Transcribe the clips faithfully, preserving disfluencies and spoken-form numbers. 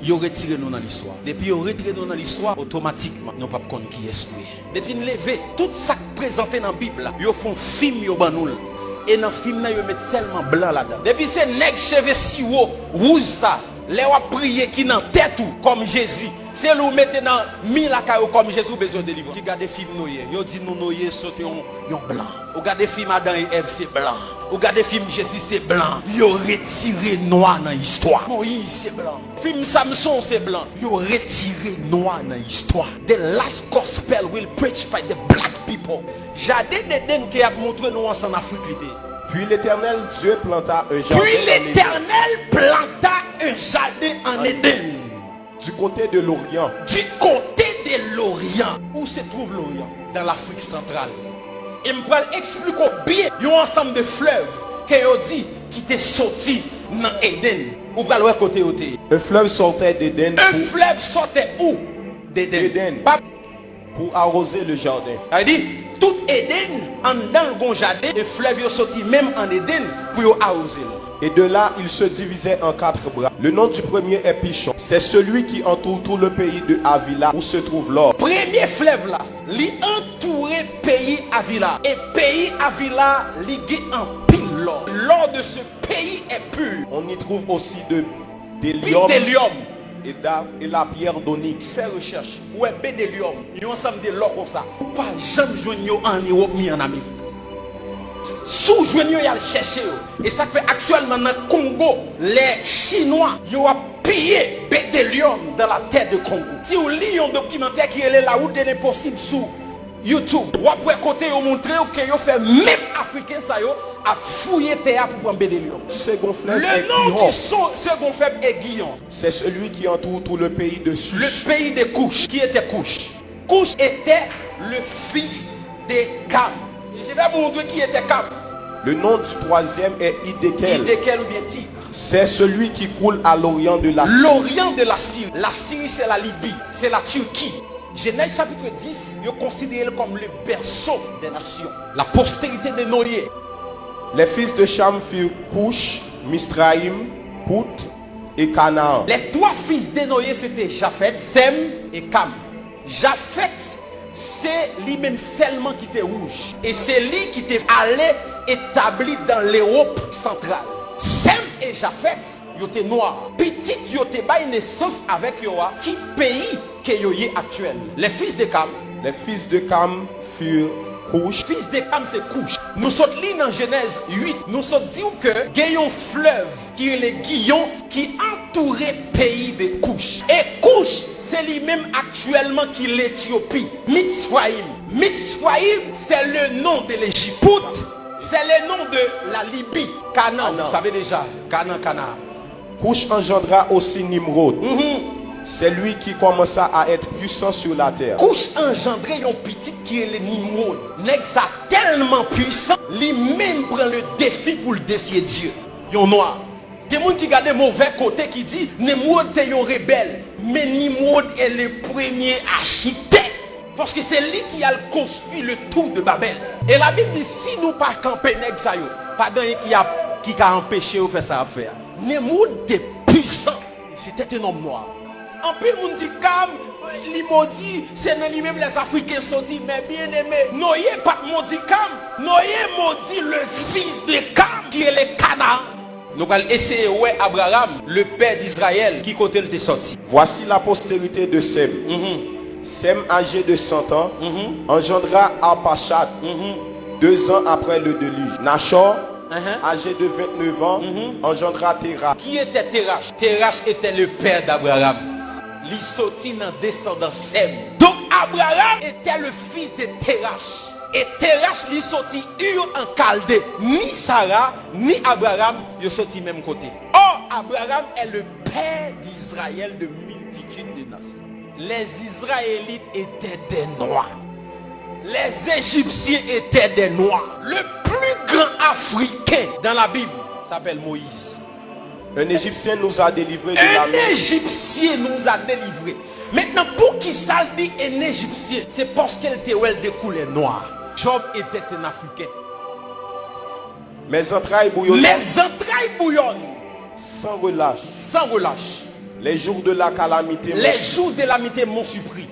Yo retire nou nan listwa. Depi yo retire nou nan listwa, otomatikman, nou p ap konn kiyès nou ye. Depi n leve, tout sa k prezante nan Bib la, yo fè yon fim, yo ban nou l. E nan fim nan, yo met sèlman blan ladan. Depi se nèg cheve siwo, wouj sa, lè w ap priye ki nan tèt ou, kòm Jezi, se li w mete nan mi lakay ou kòm Jezi, ou bezwen delivrans. Ki gade fim Noye, yo di nou Noye se te yon, yon blan. Ou gade fim Adan e Èv, se blan. Ou gade fim Jezi, se blan. Yo retire nwa nan istwa. Moyiz, se blan. Fim Samson, se blan. Yo retire nwa nan istwa. The last gospel will preach by the black people. Jaden Edenn ke y ap montre nou an, se ann Afrik li te ye. Puis l'Éternel Dieu planta un jardin Puis en Éden, l'Éternel planta un jardin en Éden. Du côté de l'Orient. Du côté de l'Orient. Où se trouve l'Orient? Dans l'Afrique centrale. E m pral eksplike w byen yon ansanm de flèv ke yo di ki te soti nan Edenn. Ou pral wè kote yo te ye. Un fleuve sortait d'Éden Un pour, flève sortait où? D'Éden. D'Éden. Pa pour arroser le jardin. Sa vle di, tout Edenn, anndan l gon jaden, e flèv yo soti menm ann Edenn pou yo awoze l. Et de là, il se divisait en quatre bras. Le nom du premier est Pishon. C'est celui qui entoure tout le pays de Havila où se trouve l'or. Premye flèv la, li antoure peyi Avila. E peyi Avila, li gen anpil lò. L'or de ce pays est pur. On y trouve aussi de, d'hélium Bidélium. et, d'a- et la pierre d'onyx. Fè rechèch. Ou wè bidélium, yon ansanm de lò konsa. Ou pa janm jwenn yo an Ewòp ni an Amerik. Si w jwenn yo, y al chèche yo. E sa k fè aktyèlman nan Kongo, lè Chinwa yo ap piye bidélium dans la terre de Congo. Si w li yon dokimantè ki rele La route de l'impossible sou YouTube, w ap wè kote yo montre w ke yo fè menm Afriken sa yo ap fouye tè a pou pran bidélium. Second fleuve Le est nom du Gihon. so- second fleuve est Gihon. C'est celui qui entoure tout le pays de Le Cush. Pays de Cush. Qui était Cush? Cush était le fils de Cam. Je vais vous montrer qui était Cam. Le nom du troisième est Hiddekel. Hiddekel ou bien Tigre. C'est celui qui coule à l'orient de la Syrie. L'Orient de la Syrie. La Syrie, c'est la Libye, c'est la Turquie. Genèse chapitre dix, yo konsidere l kòm le berceau des nations. La postérité de Noé. Les fils de Cham furent Cush, Misraïm, Put et Canaan. Les trois fils de Noé, c'était Japheth, Sem et Cam. Japheth, se li menm sèlman ki te wouj. E se li ki te ale etabli dans l'Europe centrale. Sem e Japheth, yo te nwa. Pitit yo te bay nesans avèk yo a, ki peyi ke yo ye aktyèl? Les fils de Cam. Les fils de Cam furent Cush. Fils de Cam se Cush. Nou sot li nan Genèse huit. Nou sot di w ke gen yon flèv ki rele Gihon ki antoure peyi de Cush. E Cush, se li menm aktyèlman ki Letyopi. Mitzrayim. Mitzrayim, c'est le nom de l'Égypte. Put, c'est le nom de la Libye. Canaan, vous savez déjà. Canaan, Canaan. Cush engendra aussi Nimrod. C'est lui qui commença à être puissant sur la terre. Cush anjandre yon pitit ki rele Nimrod. Nèg sa tèlman pwisan, li menm pran le défi pou l defye Dye. Yon nwa. Gen moun ki gade movè kote ki di Nimrod te yon rebèl. Men Nimrod est le premier architecte. Paske se li ki al konstwi le tour de Babel. E Labib di si nou pa kanpe nèg sa yo, pa gen anyen ki ap, ki ka anpeche yo fè sa y ap fè a. Nimrod te pwisan. C'était un homme noir. Anpil moun di Kam, li modi, se nan li menm lèzafriken soti. Men byeneme, Noye pa t modi Kam. Noye modi le fils de Kam, ki rele Kanaan. Nou pral eseye wè Abraram, le père d'Israël, ki kote l te soti. Voici la postérité de Sem. Sem, âgé de cent ans, engendra Arpachshad, deux ans après le déluge. Nachor, âgé de vingt-neuf ans, engendra Terach. Qui était Terach? Terach était le père d'Abraham. Li soti nan desandan Sem. Donc Abraham était le fils de Terach. E Terach li soti Ur an Kalde. Ni Sara, ni Abraham, yo soti menm kote. Or, Abraham est le père d'Israël de multitude de nations. Les Israélites étaient des Noirs. Les Égyptiens étaient des Noirs. Le plus grand Africain dans la Bible s'appelle Moïse. Un Égyptien nous a délivrés de la Un main. Égyptien nous a délivrés. Maintenant, poukisa l di un Égyptien? Se paske l te wè l de koulè nwa. Job était un Africain. Mes entrailles bouillonnent Mes entrailles bouillonnent sans relâche. Sans relâche. Les jours de la calamité m'ont Les jours de calamité m'ont surpris.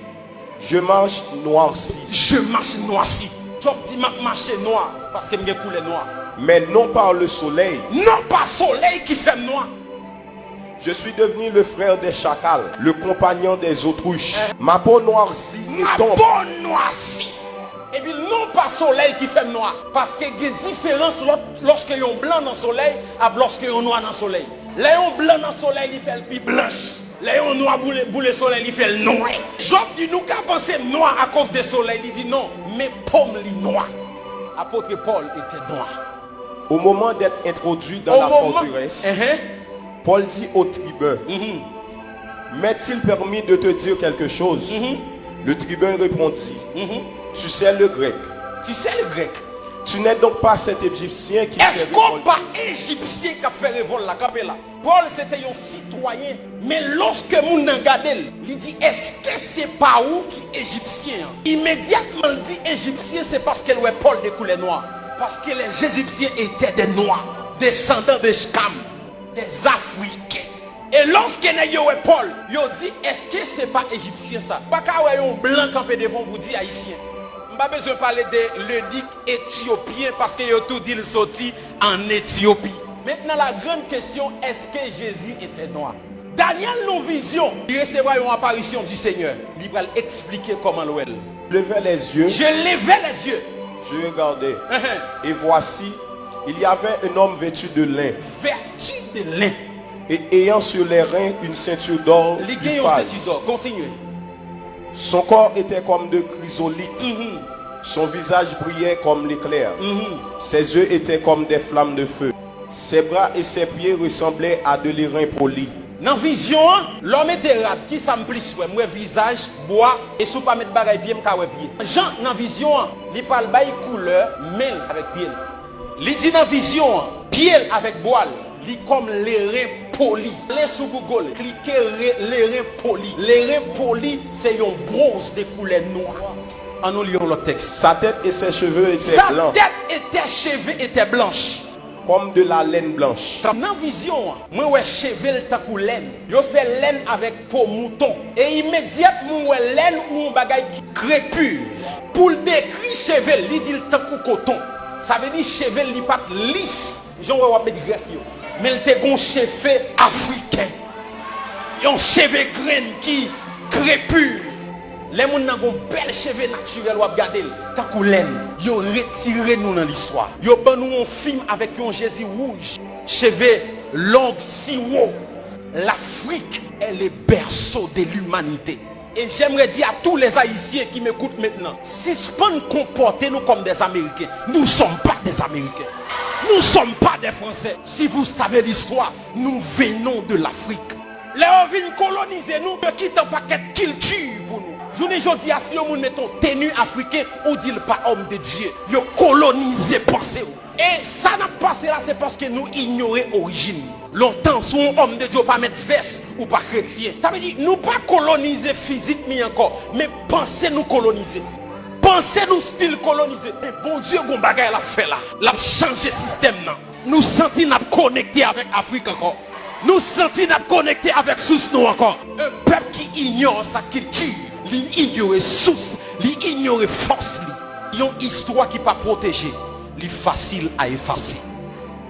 Je marche noirci. Je marche noirci. Job di m ap mache nwa paske m gen koulè nwa. Mais non par le soleil. Non pa solèy ki fè m nwa. Je suis devenu le frère des chacals, le compagnon des autruches. Ma peau noircit et Ma tombe. Po nwasi. Epi non pa solèy ki fè m nwa. Paske gen diferans lòt lòske yon blan nan solèy ap lòske yon nwa nan solèy. Lè yon blan nan solèy li fè l pi blanch. Lè yon nwa boule, boule solèy li fè l nwè. Job di nou ka panse m nwa akoz de solèy, li di non, men po m li nwa. Apôtre Paul était noir. Au moment d'être introduit dans Au la moment- forteresse, Hein, hein. Paul dit au tribun, M'est-il permis de te dire quelque chose? Le tribun répondit, Tu sais le grec. Tu sais le grec. Tu n'es donc pas cet Égyptien qui fait Èske w révolte. Pa Ejipsyen k ap fè revòl la? Kanpe la. Pòl se te yon sitwayen. Men lòske moun nan gade l, li di, èske se pa ou ki Ejipsyen an? Imedyatman l di Ejipsyen, se paske l wè Pòl de koulè nwa. Parce que les Égyptiens étaient des Noirs, descendants de Cham, des Africains. E lòske nèg yo wè Pòl, yo di, èske se pa Ejipsyen sa? Pa ka wè yon blan kanpe devan w pou di Ayisyen. M pa bezwen pale de lenik etyopyen paske yo tou di l soti ann Etyopi. Maintenant, la grande question, est-ce que Jésus était noir? Daniel nan vizyon, li resevwa yon aparisyon du Seigneur. Li pral eksplike kòman l wè l. Je levai les yeux, Je levai les yeux. Je regardai, Uh-huh. et voici, il y avait un homme vêtu de lin, Vêtu de lin. et ayant sur les reins une ceinture d'or Li du gen yon phase. Sentidò. Kontinye. Son corps était comme de chrysolite, son visage brillait comme l'éclair, ses yeux étaient comme des flammes de feu, ses bras et ses pieds ressemblaient à de l'airain poli. Nan vizyon an, lè w mete rad, ki sa m plis wè? M wè vizaj, bwa, e si w pa met bagay pye, m ka wè pye. Jan nan vizyon an, li pral bay koulè men l avèk pye l. Li di nan vizyon an, pye l avèk bwa l, li kòm leren poli. Ale sou Google, klike re- leren poli. Leren poli se yon bwonz de koulè nwa. Ann nou li yon lòt tèks. Sa tête et ses cheveux étaient Sa blancs tête et ses cheveux étaient blanches. comme de la laine blanche. Nan vizyon an, mwen wè cheve l tankou lèn. Yo fè lèn avèk po mouton. E imedyatman w wè lèn ou yon bagay ki krepi. Pou l dekri cheve l, li di l tankou koton. Sa vle di cheve l li pa t lis, jan w wè w ap met grèf yo. Men l te gon cheve afriken. Yon cheve grenn ki krepi. Lè moun nan gon bèl cheve natirèl w ap gade l tankou lèn. Yo retire nou nan listwa. Yo ban nou yon fim avèk yon Jezi wouj, cheve long, siwo. L'Afrique est le berceau de l'humanité. Et j'aimerais dire à tous les Haïtiens qui m'écoutent maintenant, sispann konpòte nou kòm des Américains. Nous sommes pas des Américains. Nous sommes pas des Français. Si vous savez l'histoire, nous venons de l'Afrique. Lè yo vin kolonize nou, yo kite yon pakèt kilti pou nou. Jounen jodi a, si yon moun mete yon teni afriken, ou di l pa homme de Dieu. Yo kolonize panse w. E sa n ap pase la, se paske nou inyore orijin nou. Lontan, si w yon homme de Dieu, ou pa met vès, ou pa kretyen. Sa vle di, nou pa kolonize fizik nou ankò, men panse nou kolonize. Panse nou still kolonize. Men Bondye gon bagay l ap fè la. L ap chanje sistèm nan. Nou santi n ap konekte avèk Afrik ankò. Nou santi n ap konekte avèk sous nou ankò. Un peuple qui ignore sa culture, li inyore sous, li inyore fòs li. Yon istwa ki pa pwoteje, li fasil a efase.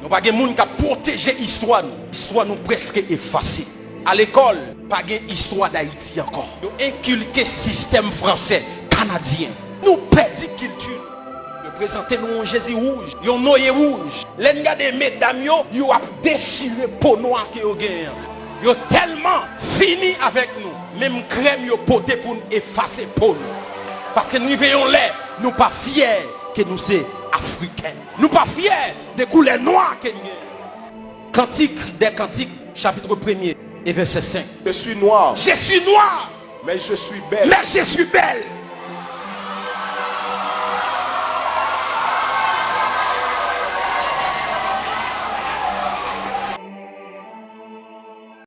Nou pa gen moun k ap pwoteje istwa nou. Istwa nou prèske efase. A lekòl, pa gen istwa Dayiti ankò. Yo enkilke sistèm fransè, kanadyen. Nou pèdi kilti nou. Yo prezante nou yon Jezi wouj, yon Noye wouj. Lè n gade medam yo, yo ap dechire po nwa ke yo genyen an. Yo tèlman fini avèk nou, menm krèm yo pote pou n efase po nou. Paske n rive yon lè, nou pa fyè ke nou se Afriken. Nou pa fyè de koulè nwa ke n genyen. Kantik dè Kantik, chapit premye e vèsè senk. Je suis noir, Je suis noir, mais je suis belle. Mais je suis belle.